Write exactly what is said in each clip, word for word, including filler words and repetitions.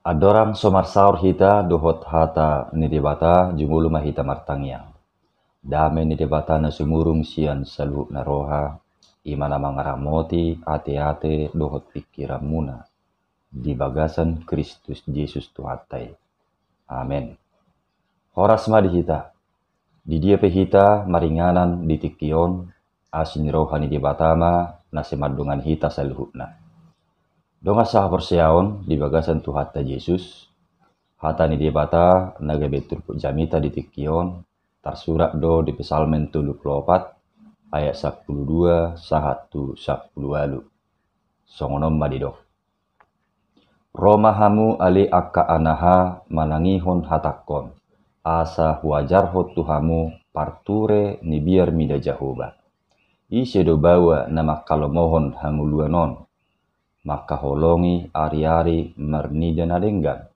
Andorang so marsaor hita dohot hata ni Debata, jumolo ma hita martangiang. Dame ni Debata na sumurung sian saluhutna roha, i ma na mangaramoti ateate dohot pingkiranmuna di bagasan Kristus Jesus Tuhanta i. Amen. Horas ma di hita. Di dia pe hita maringanan di tingki on, asi ni roha ni Debata ma na sai mandongani hita saluhutna. Dongan sahaporseaon di bagasan Tuhanta Jesus, hata ni Debata na gabe turpuk jamita di tingki on tarsurat do di Psalmen tolu pulu opat ayat sampulu dua sahat tu sampulu ualu. Songon on ma didok. Ro ma hamu ale angka anaha manangihon hatangkon, asa huajarhon tu hamu parture ni biar mida Jahowa. Ise do baoa na mangkalomohon hangoluan on, mangkaholongi ariari marnida na denggan?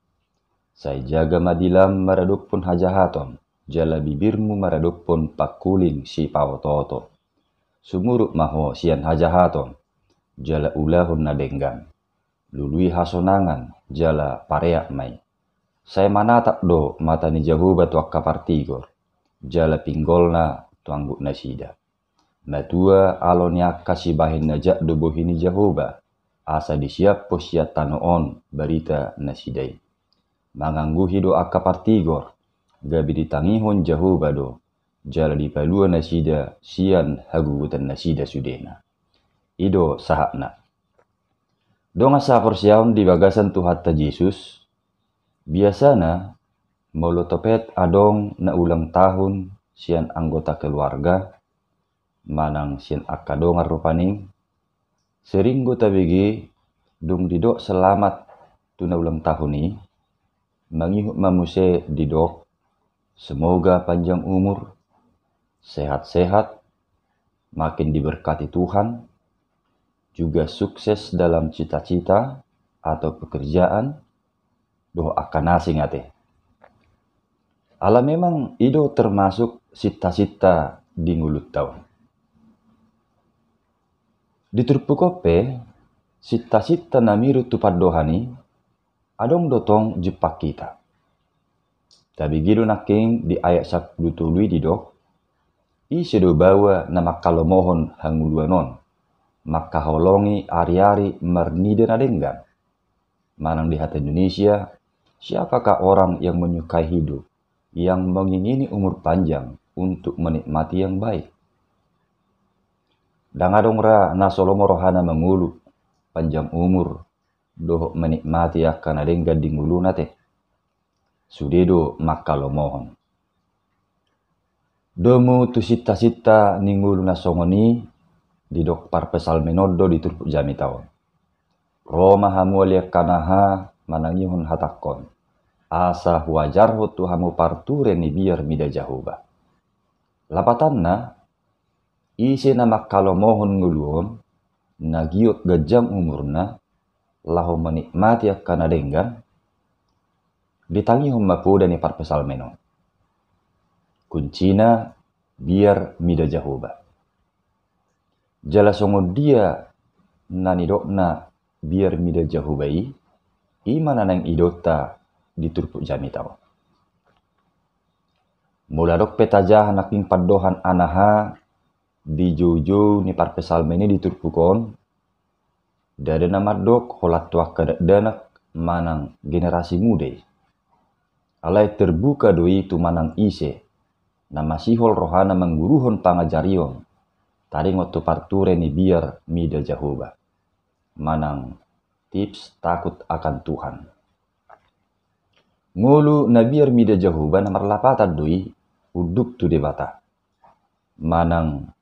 Sai jaga ma dilam maradophon hajahaton, jala bibirmu maradophon pangkuling sipaotooto. Sumurut ma ho sian hajahaton, jala ulahon na denggan. Lului hasonangan, jala pareak ma i. Sai manatap do mata ni Jahowa tu angka partigor, jala pinggolna tu anggup nasida. Matua alo ni angka sibahen na jat do bohi ni Jahowa, asa disiaphon sian tano on barita nasida i. Mangangguhi do angka partigor, gabe ditangihon Jahowa do, jala dipalua nasida sian hagugutan nasida sudena. I do sahatna. Dongan sahaporseaon di bagasan Tuhanta Jesus, biasana molo topet adong na ulang tahun sian anggota keluarga, manang sian angka dongan rupani, sering do tabege dung didok selamat tu na ulang tahun i, mangihut ma muse didok, semoga panjang umur, sehat-sehat, makin diberkati Tuhan, juga sukses dalam cita-cita atau pekerjaan, dohot angka na asing ate. Ala memang i do termasuk sinta-sinta di ngolunta on. Di turpuk on pe, sinta-sinta na mirut tu pandohan i, adong do tong jumpang hita. Tabege do nangkin di ayat sampulu tolu i didok, ise do baoa na mangkalomohon hangoluan on, mangkaholongi ariari marnida na denggan? Manang di hata Indonesia, siapakah orang yang menyukai hidup, yang mengingini umur panjang untuk menikmati yang baik? Ndang adong ra na so lomo rohana mangolu, panjang umur, dohot menikmati angka na denggan di ngoluna te. Sude do mangkalomohon. Domu tu sinta-sinta ni ngolu na songon i, didok parpsalmen on do di turpuk jamita on. Ro ma hamu ale angka anaha manangihon hatangkon, asa huajarhon tu hamu parture ni biar mida Jahowa. Lapatanna, ise na mangkalomohon ngolu on, na giot ganjang umurna, laho menikmati angka na denggan, ditangihon ma poda ni parpsalmen on. Kuncina biar mida Jahowa. Jala songon dia na nidokna biar mida Jahowa i, i ma na naeng idaonta di turpuk jamita on. Molo adong pe tajaha nangkin pandohan anaha di joujou ni parpsalmen i di turpuk on, ndada na mandok holan tu angka dakdanak manang generasi muda i. Alai terbuka do i tu manang ise na masihol rohana mangguruhon pangajarion taringot tu parture ni biar mida Jahowa, manang tips takut akan Tuhan. Ngolu na biar mida Jahowa na marlapatan do i unduk tu Debata, manang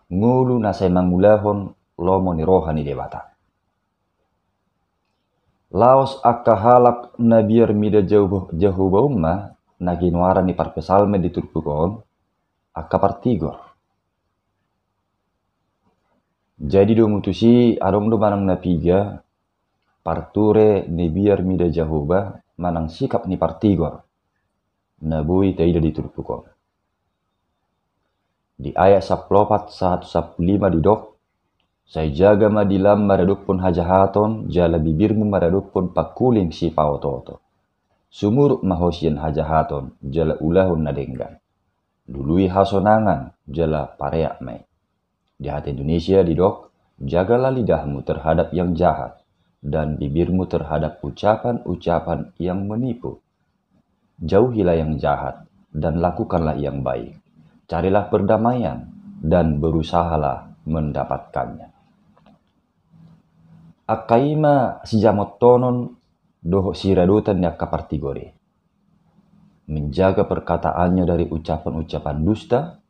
ngolu na sai mangulahon lomo ni roha ni Debata. Laos angka halak na biar mida Jahowa, Jahowa on ma na ginoaran ni parpsalmen di turpuk on angka partigor. Jadi domu tusi adong do manang na piga parture ni biar mida Jahowa manang sikap ni partigor na boi taida di turpuk on. Di ayat sampulu opat sahat sampulu lima didok, Sai jaga ma dilam maradophon hajahaton, jala bibirmu maradophon pangkuling sipaotooto. Sumurut ma ho sian hajahaton, jala ulahon na denggan. Lului hasonangan, jala pareak ma i. Di hata Indonesia didok, jagalah lidahmu terhadap yang jahat, dan bibirmu terhadap ucapan-ucapan yang menipu. Jauhilah yang jahat, dan lakukanlah yang baik. Carilah perdamaian, dan berusahalah mendapatkannya. Angka i ma sijamotonon dohot siradotan ni angka partigor i. Menjaga perkataannya dari ucapan-ucapan dusta,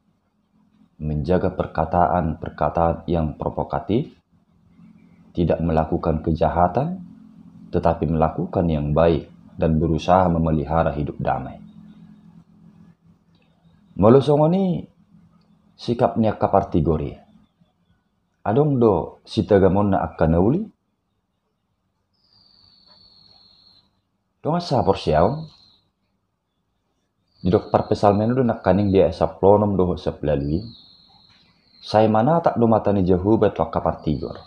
menjaga perkataan-perkataan yang provokatif, tidak melakukan kejahatan, tetapi melakukan yang baik dan berusaha memelihara hidup damai. Molo songon i sikap ni angka partigor i, adong do sitagamonna angka na uli? Dongan sahaporseaon, didok parpsalmen on do nangkaning di ayat sampulu onom dohot sampulu ualu i, sai manatap do mata ni Jahowa tu angka partigor,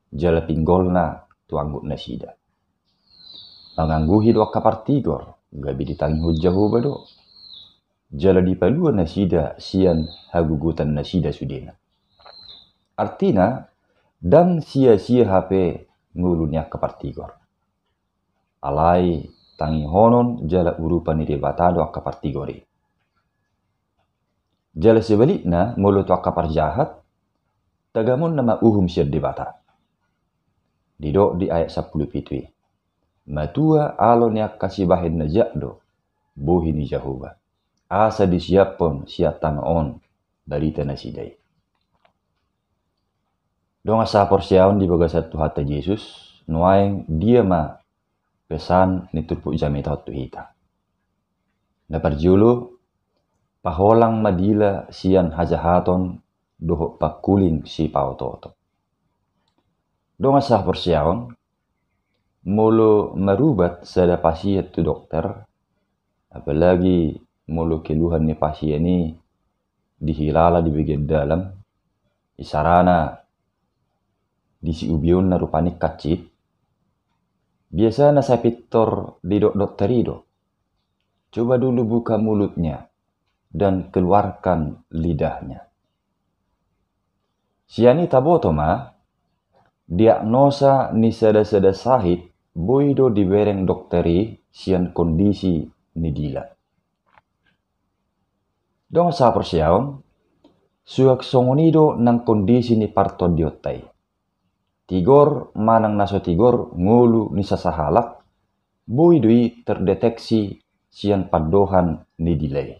jala pinggolna tu anggup nasida. Mangangguhi do angka partigor, gabe ditangihon Jahowa do. Jala dipalua nasida sian hagogotan nasida sudena. Artina, ndang sia-sia hape ngolu ni angka partigor. Alai tangihonon jala urupan ni Debata do angka partigor i. Jala sebalikna, molo tu angka parjahat, tagamonna ma uhum sian Debata. Didok di ayat sampulu pitu i, matua alo ni angka sibahen na jat do bohi ni Jahowa, asa disiaphon sian tano on barita nasida i. Dongan sahaporseaon di bagasan Tuhanta Jesus, nuaeng dia ma pesan ni turpuk jamita on tu hita? Na parjolo, paholang ma dila sian hajahaton dohot pangkuling sipaotooto. Dongan sahaporseaon, molo marubat sada pasien tu dokter, apalagi molo keluhan ni pasien i dihilala di bagian dalam, isarana di siubionna rupani kancit, biasana sai pintor didok dokter i do, coba dulu buka mulutnya dan keluarkan lidahnya. Sian i taboto ma, diagnosa ni sada-sada sahit boi do dibereng dokter i sian kondisi ni dila. Dongan sahaporseaon, suang songon i do nang kondisi ni partondionta i. Tigor manang na so tigor ngolu ni sasahalak, boi do i terdeteksi sian pandohan ni dila i.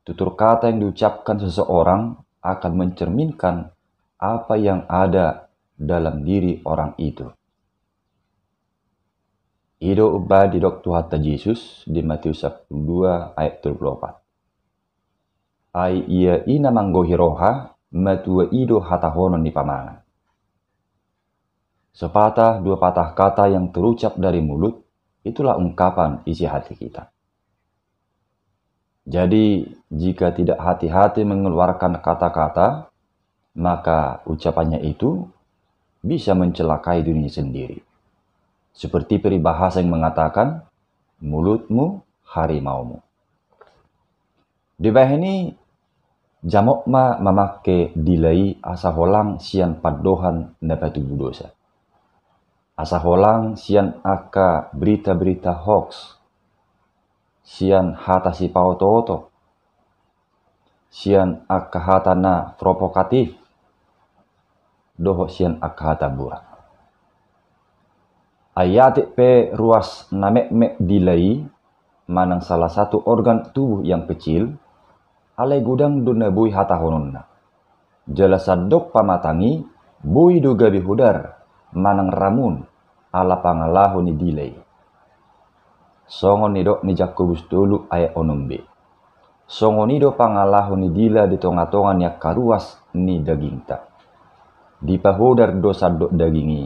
Tutur kata yang diucapkan seseorang akan mencerminkan apa yang ada dalam diri orang itu. I do umbahen didok Tuhanta Jesus di Matius sampulu dua ayat tolu pulu opat. Ai ia i na manggohi roha, matua i do hatahonon ni pamangan. Sepatah dua patah kata yang terucap dari mulut, itulah ungkapan isi hati kita. Jadi, jika tidak hati-hati mengeluarkan kata-kata, maka ucapannya itu bisa mencelakai dirinya sendiri. Seperti peribahasa yang mengatakan, mulutmu harimaumu. Dibahen i, jamot ma mamangke dila i asa holang sian pandohan na patubu dosa. Asa holang sian angka berita-berita hoaks, sian hata sipaotooto, sian angka hata na provokatif, dohot sian angka hata borat. Ai atik pe ruas na metmet dila i, manang salah satu organ tubuh yang kecil, alai godang do na boi hatahononna. Jala sandok pamatang i, boi do gabe hodar, manang ramun, ala pangalaho ni dila i. Songon nidok ni Jakobus tolu ayat onom b. Songon i do pangalaho ni dila di tonga-tonga ni angka ruas ni dagingta. Dipahodar do sandok daging i,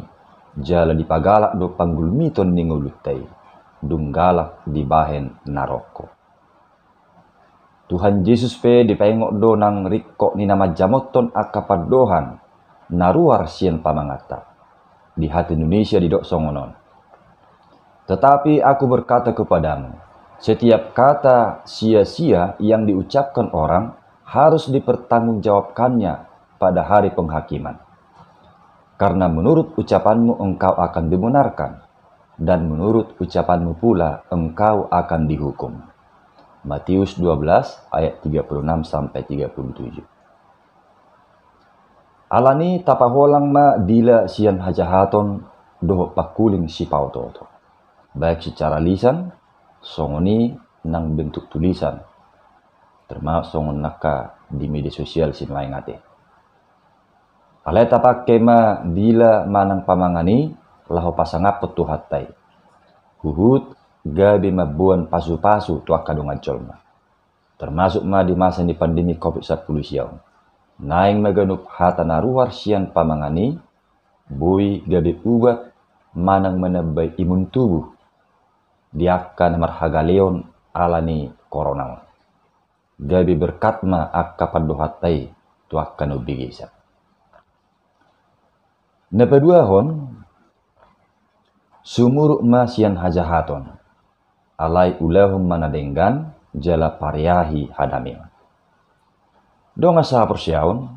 jala dipagalak do panggulmiton ni ngolunta i, dung galak dibahen na rongko. Tuhan Jesus pe dipaingot do nang ringkot ni na manjamothon angka pandohan na ruar sian pamanganta. Di hata Indonesia didok songon on. Tetapi aku berkata kepadamu, setiap kata sia-sia yang diucapkan orang harus dipertanggungjawabkannya pada hari penghakiman. Karena menurut ucapanmu engkau akan dibenarkan, dan menurut ucapanmu pula engkau akan dihukum. Matius dua belas ayat tiga puluh enam sampai tiga puluh tujuh. Alani tapaholang ma dila sian hajahaton dohot pangkuling sipaotooto, baik secara lisan, songon i nang bentuk tulisan, termasuk songon nangka di media sosial sinuaeng ate. Alai tapangke ma dila manang pamangan i laho pasangaphon Tuhanta i. Huhut gabe mamboan pasu-pasu tu angka dongan jolma. Termasuk ma di masa ni pandemi covid sampulu sia on. Naeng ma ganup hata na ruar sian pamangan i, boi gabe ubat manang manambai imun tubuh di angka na marhagaleon alani corona on. Gabe berkat ma angka pandohanta i tu angka na umbegesa. Na paduahon, sumurut ma sian hajahaton, alai ulahon ma na denggan jala pareahi hadameon. Dongan sahaporseaon,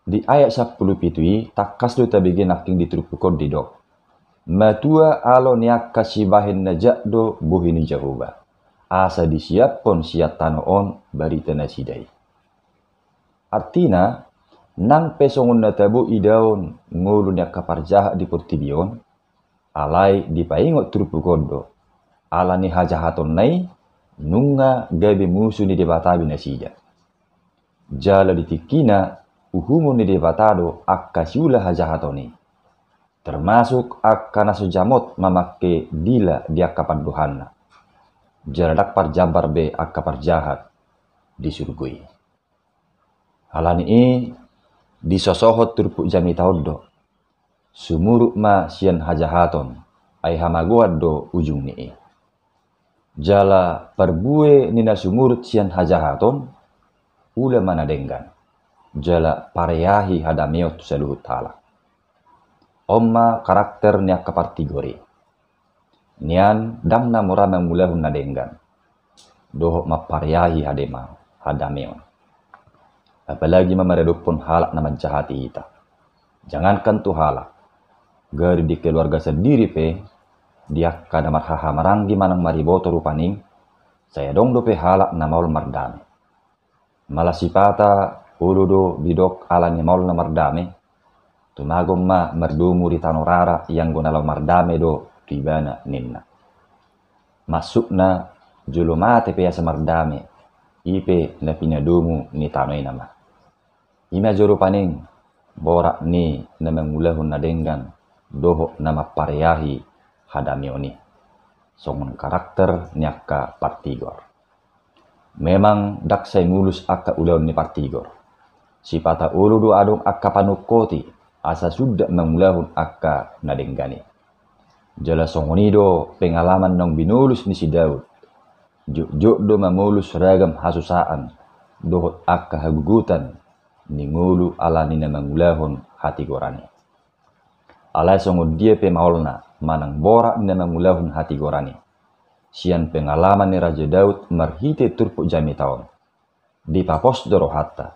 di ayat sampulu pitu i tangkas do tabege nangkin di turpuk on didok. Matua alo ni angka sibahen na jat do bohi ni Jahowa, asa disiaphon sian tano on barita nasida i. Artina, nang pe songon na tabo idaon ngolu ni angka parjahat di portibi on, alai dipaingot turpuk on do, alani hajahatonna i nunga gabe musu ni Debata be nasida. Jala di tingkina uhumon ni Debata do angka siula hajahaton i, termasuk angka na so jamot mamangke dila di angka pandohanna. Jala ndang parjambar be angka parjahat di surgo i. Alani i disosohon turpuk jamita on do. Sumurut ma sian hajahaton, ai hamagoan do ujung ni i. Jala parbue ni na sumurut sian hajahaton, ula ma na denggan. Jala pareahi hadameon tu saluhut halak. On ma karakter ni angka partigor i. Nian ndang na mura mangulahon na denggan dohot mampareahi hadema-, hadameon. Apalagi ma maradophon halak na manjahati hita. Jangankan tu halak, gari di keluarga sandiri pe, di angka na marhahamaranggi manang mariboto rupani, sai adong dope halak na maol mardame. Mala sipata olo do didok alani maol na mardame, tumagon ma mardomu di tano rara ianggo na laho mardame do tu ibana ninna. Maksudna, jolo mate pe asa mardame, i pe na pinadomu ni tano i nama. I ma jolo paning borat ni na mangulahon na denggan dohot na mampareahi hadameon i. Songon karakter ni angka partigor. Memang ndang sai mulus angka ulaon ni partigor. Sipata olo do adong angka panungkoti asa sundat mangulahon angka na denggan i. Jala songon i do pengalaman naung binolus ni si Daud. Jotjot do mamolus ragam hasusaan dohot angka hagogotan ni ngolu alani na mangulahon hatigoran i. Alai songon dia pe maolna manang borat ni na mangulahon hatigoran i, sian pengalaman ni Raja Daud marhite turpuk jamita on, dipapos do rohanta.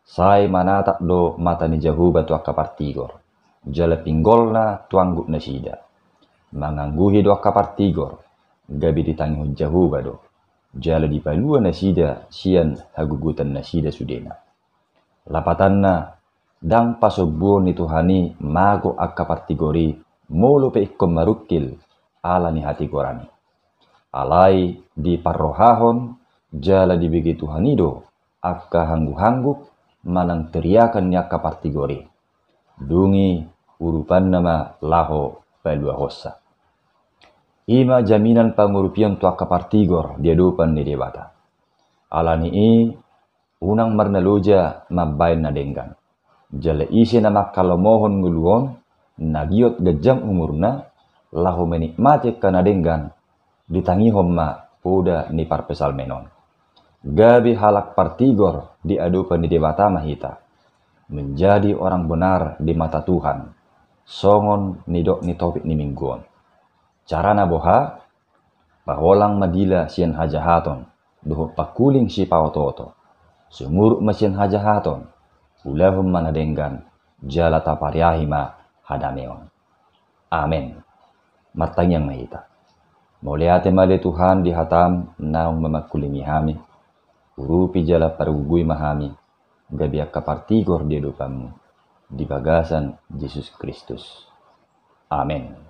Sai manatap do mata ni Jahowa tu angka partigor, jala pinggolna tu anggup nasida. Mangangguhi do angka partigor, gabe ditangihon Jahowa do, jala dipalua nasida sian hagogotan nasida sudena. Lapatanna, ndang pasombuon ni Tuhan i mago angka partigor i molo pe ingkon marungkil alani hatigoran i. Alai diparrohahon jala dibege Tuhan i do angka hangguk-hangguk manang teriakan ni angka partigor i. Dung i urupanna ma laho paluahonsa. I ma jaminan pangurupion tu angka partigor di adopan ni Debata. Alani i, unang marnaloja mambaen na denggan. Jala ise na manghalomohon ngolu on, na giot ganjang umurna, laho menikmati angka na denggan, ditangihon ma poda ni parpsalmen on. Gabe halak partigor di adopan ni Debata ma hita. menjadi orang benar di mata Tuhan, songon nidok ni topik ni minggu on. Carana boha? Paholang ma dila sian hajahaton, dohot pangkuling sipaotooto. Sumurut ma sian hajahaton, ulahon ma na denggan, jala tapariahi ma hadameon. Amen. Martangiang ma hita. Mauliate ma ale Tuhan di hatam naung mamangkulingi hami, urupi jala pargogoi ma hami, gabe angka partigor di adopanmu, di bagasan Jesus Kristus. Amen.